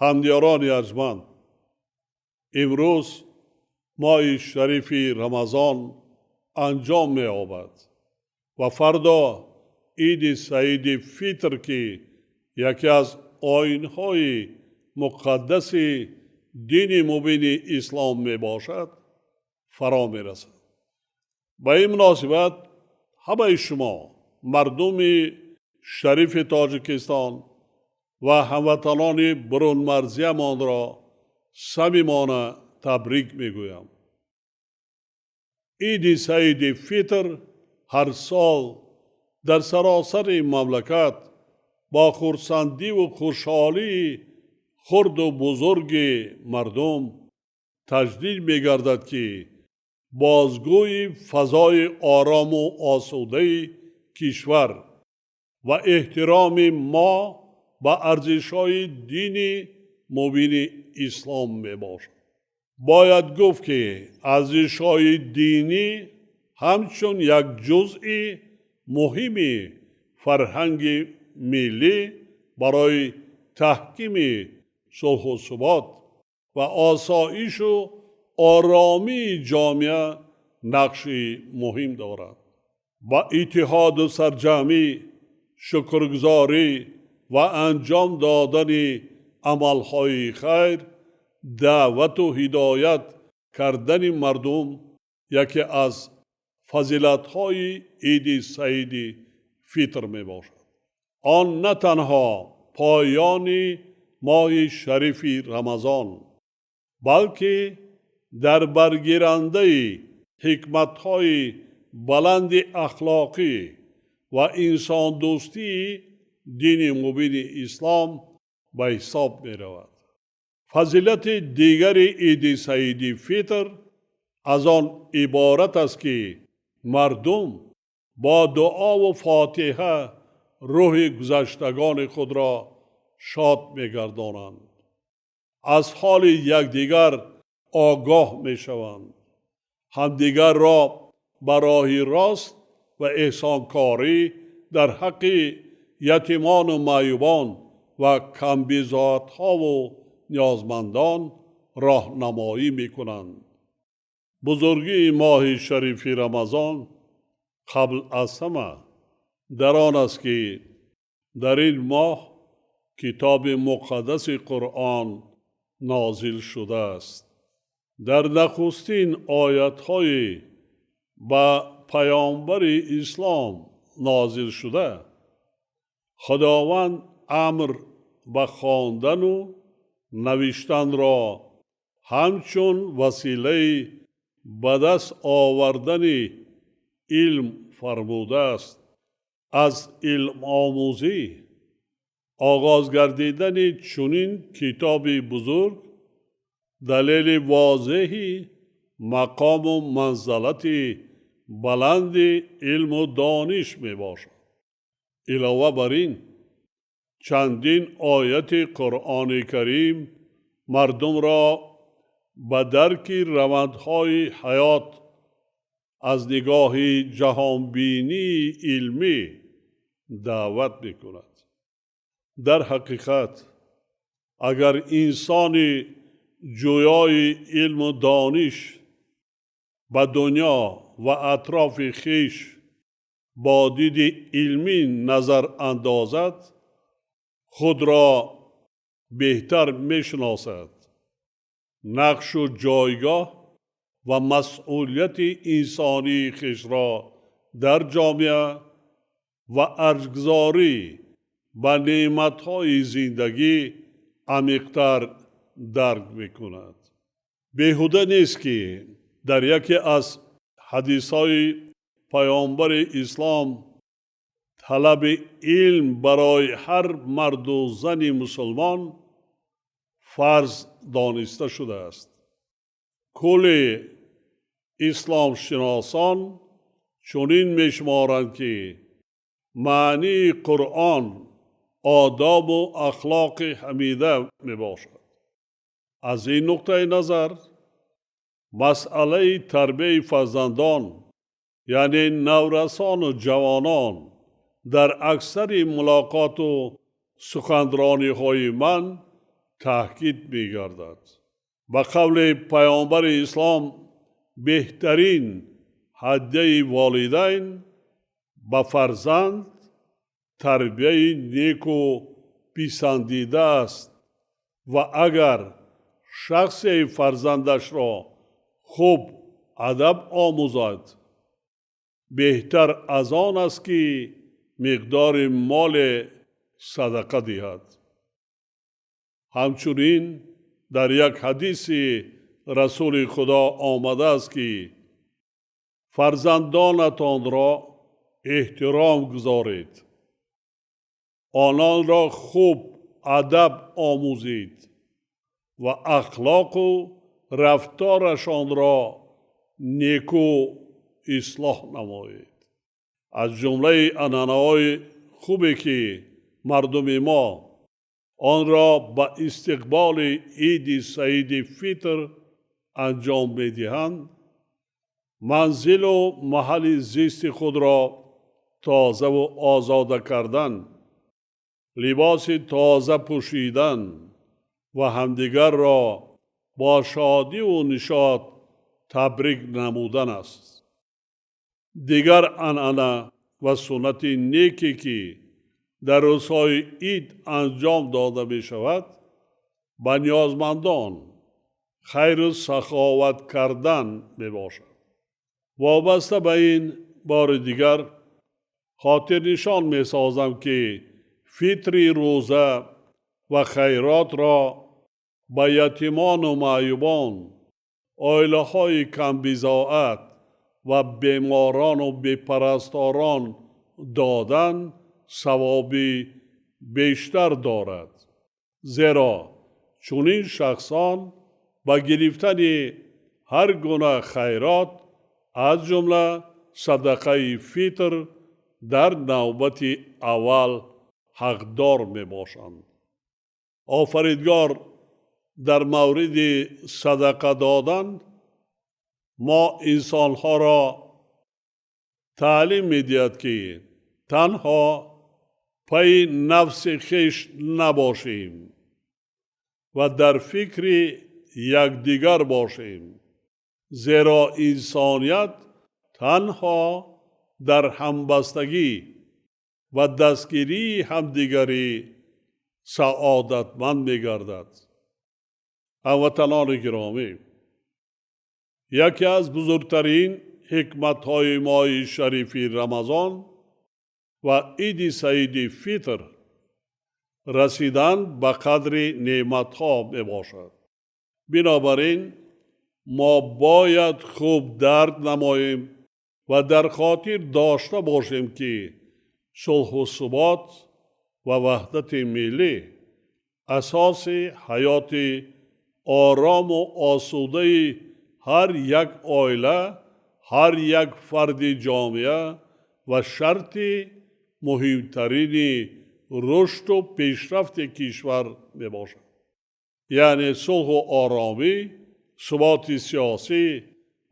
Ҳамдиёрони арҷманд, имрӯз моҳи шарифи Рамазон анҷом меёбад ва фардо Иди Саиди Фитр, ки яке аз оинҳои муқаддаси дини мубини ислом мебошад, фаро мерасад. Ба ин муносибат ҳамаи шумо мардуми шарифи Тоҷикистон ва ҳамватанони берунмарзиямонро самимона табрик мегӯям. Иди Саиди Фитр ҳар сол дар саросари мамлакат бо хурсандиву хушҳолии хурду бузурги мардум таҷлил мегардад, ки бозгӯи фазои орому осудаи кишвар ва эҳтироми мо ба арзишҳои дини мубини ислом мебошад. Бояд гуфт, ки арзишҳои динӣ ҳамчун як ҷузъи муҳими фарҳанги миллӣ барои таҳкими сулҳу субот ва осоишу оромии ҷомеа нақши муҳим дорад. Ба иттиҳоду сарҷамъӣ, шукргузорӣ ва анҷом додани амалҳои хайр даъвату ҳидоят кардани мардум яке аз фазилатҳои Иди Саиди Фитр мебошад. Он на танҳо поёни моҳи шарифи Рамазон, балки дар баргирандаи ҳикматҳои баланди ахлоқӣ ва инсондӯстии дини мубини ислом ба ҳисоб меравад. Фазилати дигари Иди Саиди Фитр аз он иборат аст, ки мардум бо дуову фотиҳа рӯҳи гузаштагони худро шод мегардонанд, аз ҳоли якдигар огоҳ мешаванд, ҳамдигарро ба роҳи рост ва эҳсонкорӣ дар ҳаққи ятимону маъюбон ва камбизоатҳову ниёзмандон роҳнамоӣ мекунанд. Бузургии моҳи шарифи Рамазон қабл аз ҳама дар он аст, ки дар ин моҳ китоби муқаддаси Қуръон нозил шудааст. Дар нахустин оятҳои ба паёмбари ислом нозил шуда, Худованд амр ба хондану навиштанро ҳамчун василаи ба даст овардани илм фармудааст. Аз илмомӯзӣ оғоз гардидани чунин китоби бузург далели возеҳи мақому манзалати баланди илму дониш мебошад. Илова бар ин, чандин ояти Қуръони Карим мардумро ба дарки равандҳои ҳаёт аз нигоҳи ҷаҳонбинии илмӣ даъват мекунад. Дар ҳақиқат, агар инсони ҷӯёи илму дониш ба дунё ва атрофи хеш бо диди илмӣ назар андозад, худро беҳтар мешиносад, нақшу ҷойгоҳ ва масъулияти инсонии хешро дар ҷомеа ва арҷгузорӣ ба неъматҳои зиндагӣ амиқтар дарк мекунад. Беҳуда нест, ки дар яке аз ҳадисҳои паёмбари ислом талаби илм барои ҳар марду зани мусулмон фарз дониста шудааст. Кулли исломшиносон чунин мешуморанд, ки маънии Қуръон одобу ахлоқи ҳамида мебошад. Аз ин нуқтаи назар масъалаи тарбияи фарзандон, яъне наврасону ҷавонон, дар аксари мулоқоту суханрониҳои ман таъкид мегардад. Ба қавли паёмбари ислом, беҳтарин ҳадяи волидайн ба фарзанд тарбияи неку писандида аст ва агар шахсе фарзандашро хуб адаб омӯзад, беҳтар аз он аст, ки миқдори моле садақа диҳад. Ҳамчунин дар як ҳадиси Расули Худо омадааст, ки фарзандонатонро эҳтиром гузоред, ононро хуб адаб омӯзед ва ахлоқу рафторашонро неку ислоҳ намоед. Аз ҷумлаи анъанаҳои хубе, ки мардуми мо онро ба истиқболи Иди Саиди Фитр анҷом медиҳанд, манзилу маҳалли зисти худро тозаву озода кардан, либоси тоза пӯшидан ва ҳамдигарро бо шодиву нишот табрик намудан аст. Дигар анъана ва суннати неке, ки дар рӯзҳои ид анҷом дода мешавад, ба ниёзмандон хайру саховат кардан мебошад. Вобаста ба ин бори дигар хотирнишон месозам, ки фитри рӯза ва хайротро ба ятимону маъюбон, оилаҳои камбизоат ва беморану бепарасторон додан савоби бештар дорад, зеро чунин шахсон ба гирифтани ҳар гуна хайрот, аз ҷумла садақаи фитр, дар навбати аввал ҳақдор мебошанд. Офаридгор дар мавриди садақа додан мо инсонҳоро таълим медиҳад, ки танҳо пайи нафси хеш набошем ва дар фикри якдигар бошем, зеро инсоният танҳо дар ҳамбастагӣ ва дастгирии ҳамдигарӣ саодатманд мегардад. Ҳамватанони гиромӣ, яке аз бузургтарин ҳикматҳои моҳи шарифи Рамазон ва Иди Саиди Фитр расидан ба қадри неъматҳо мебошад. Бинобар ин мо бояд хуб дарк намоем ва дар хотир дошта бошем, ки сулҳу субот ва ваҳдати миллӣ асоси ҳаёти орому осудаи ҳар як оила, ҳар як фарди ҷомеа ва шарти муҳимтарини рушду пешрафти кишвар мебошад. Яъне сулҳу оромӣ, суботи сиёсӣ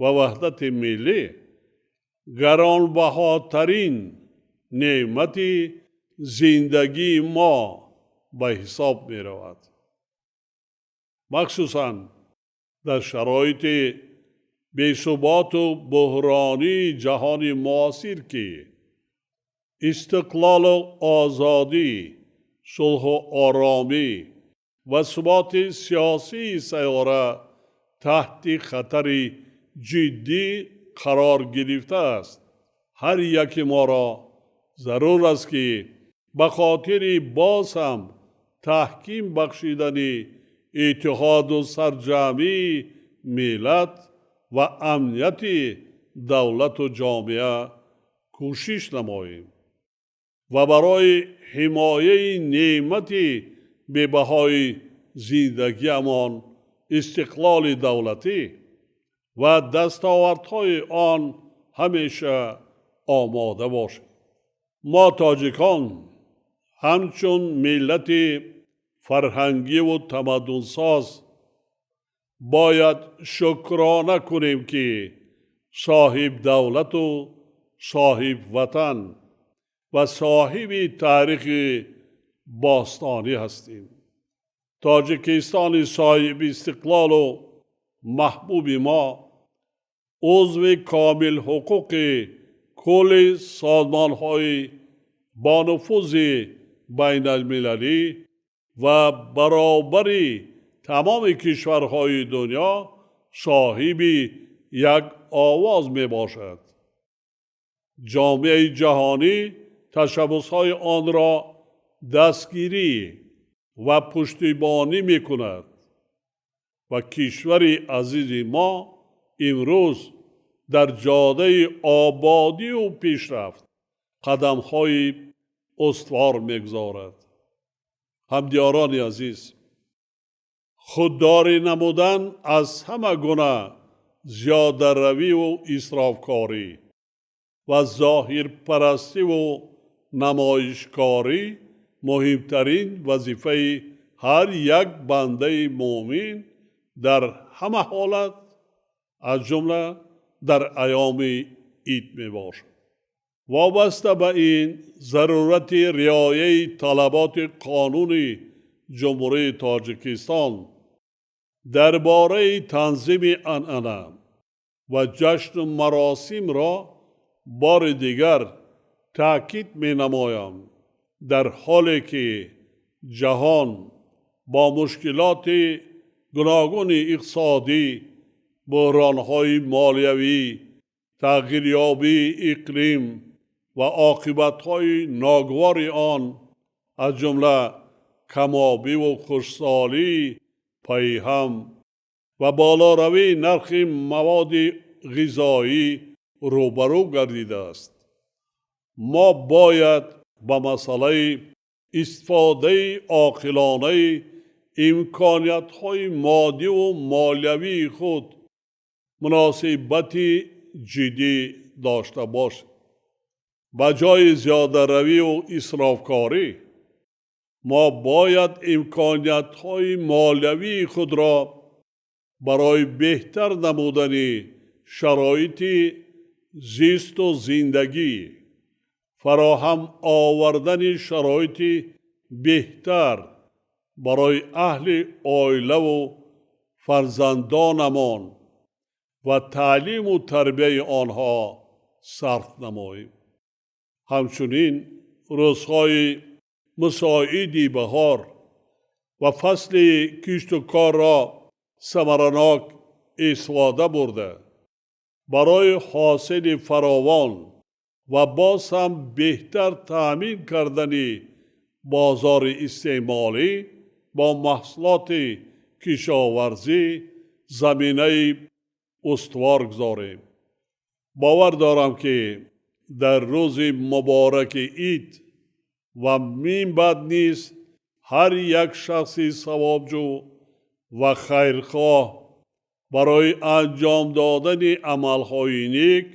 ва ваҳдати миллӣ гаронбаҳотарин неъмати зиндагии мо ба ҳисоб меравад. Махсусан дар шароити бесуботу буҳронии ҷаҳони муосир, ки истиқлолу озодӣ, сулҳу оромӣ ва суботи сиёсии сайёра таҳти хатари ҷиддӣ қарор гирифтааст, ҳар яки моро зарур аст, ки ба хотири боз ҳам таҳким бахшидани иттиҳоду сарҷамъии миллат ва амнияти давлату ҷомеа кӯшиш намоем ва барои ҳимояи неъмати бебаҳои зиндагиамон, истиқлоли давлатӣ ва дастовардҳои он ҳамеша омода бошем. Мо тоҷикон ҳамчун миллати фарҳангиву тамаддунсоз бояд шукрона кунем, ки соҳибдавлату соҳибватан ва соҳиби таърихи бостонӣ ҳастем. Тоҷикистони соҳибистиқлолу маҳбуби мо узви комилҳуқуқи кулли созмонҳои бонуфузи байналмилалӣ ва баробари тамоми кишварҳои дунё соҳиби як овоз мебошад. Ҷомеаи ҷаҳонӣ ташаббусҳои онро дастгирӣ ва пуштибонӣ мекунад ва кишвари азизи мо имрӯз дар ҷодаи ободию пешрафт қадамҳои устувор мегузорад. Ҳамдиёрони азиз, худдорӣ намудан аз ҳама гуна зиёдаравиву исрофкорӣ ва зоҳирпарастиву намоишкорӣ муҳимтарин вазифаи ҳар як бандаи муъмин дар ҳама ҳолат, аз ҷумла дар айёми ид мебошад. Вобаста ба ин зарурати риояи талаботи қонуни Ҷумҳурии Тоҷикистон дар бораи танзими анъана ва ҷашну маросимро бори дигар таъкид менамоям. Дар ҳоле ки ҷаҳон бо мушкилоти гуногуни иқтисодӣ, буҳронҳои молиявӣ, тағйирёбии иқлим ва оқибатҳои ногувори он, аз ҷумла камобиву хушксолии пайҳам ва болоравии нархи маводи ғизоӣ рӯбарӯ гардидааст, мо бояд ба масъалаи истифодаи оқилонаи имкониятҳои моддиву молиявии худ муносибати ҷиддӣ дошта бошем. Ба ҷои зиёдаравиву исрофкорӣ мо бояд имкониятҳои молиявии худро барои беҳтар намудани шароити зисту зиндагӣ, фароҳам овардани шароити беҳтар барои аҳли оилаву фарзандонамон ва таълиму тарбияи онҳо сарф намоем. Ҳамчунин рӯзҳои мусоиди баҳор ва фасли кишту корро самаранок истифода бурда, барои ҳосили фаровон ва боз ҳам беҳтар таъмин кардани бозори истеъмолӣ бо маҳсулоти кишоварзӣ заминаи устувор гузорем. Бовар дорам, ки дар рӯзи мубораки ид ва минбаъд низ ҳар як шахси савобҷӯ ва хайрхоҳ барои анҷом додани амалҳои нек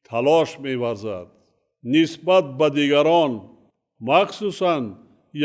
талош меварзад. Нисбат ба дигарон, махсусан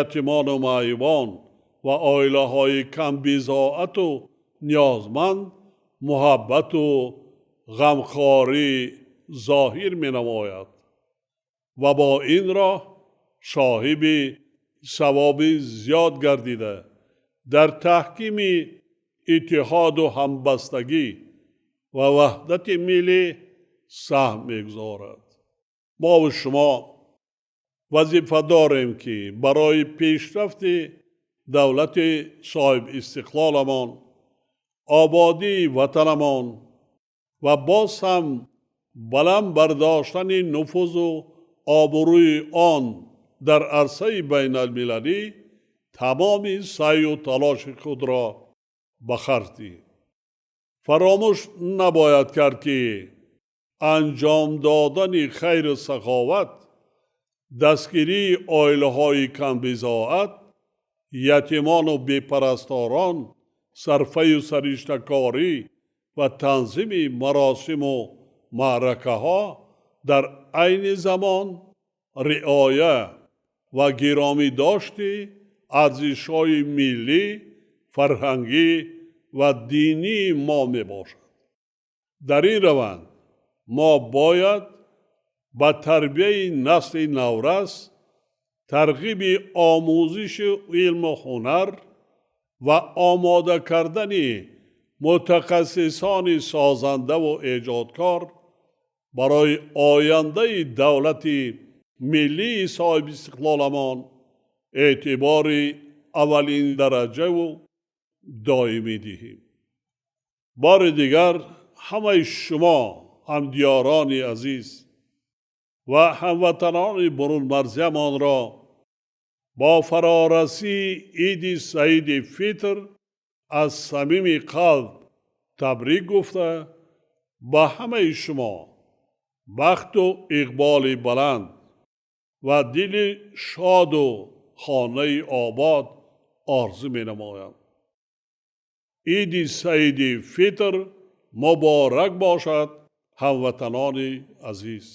ятимону маъюбон ва оилаҳои камбизоату ниёзманд муҳаббату ғамхорӣ зоҳир менамояд ва бо ин роҳ соҳиби савоби зиёд гардида, дар таҳкими иттиҳоду ҳамбастагӣ ва ваҳдати миллӣ саҳм мегузорад. Мову шумо вазифа дорем, ки барои пешрафти давлати соҳибистиқлоламон, ободии ватанамон ва боз ҳам баланд бардоштани нуфузу обрӯи он дар арсаи байналмилалӣ тамоми саъю талоши худро ба харҷ диҳем. Фаромӯш набояд кард, ки анҷом додани хайру саховат, дастгирии оилаҳои камбизоат, ятимону бепарасторон, сарфаю сариштакорӣ ва танзими маросиму маъракаҳо дар айни замон риоя ва гиромӣ дошти арзишҳои миллӣ, фарҳангӣ ва динии мо мебошад. Дар ин раванд мо бояд ба тарбияи насли наврас, тарғиби омӯзиши илму ҳунар, Ва омода кардани мутахассисони созанда ва эҷодкор барои оянда давлати миллии соҳибистиқлоламон эътибори аввалиндараҷа ва доимӣ диҳем. Бори дигар ҳамаи шумо, ҳамдиёрони азиз ва ҳамватанони бурунмарзиямонро бо фарорасии Иди Саиди Фитр аз самими қалб табрик гуфта, ба ҳамаи шумо бахту иқболи баланд ва дили шоду хонаи обод орзу менамоям. Иди Саиди Фитр муборак бошад, ҳамватанони азиз!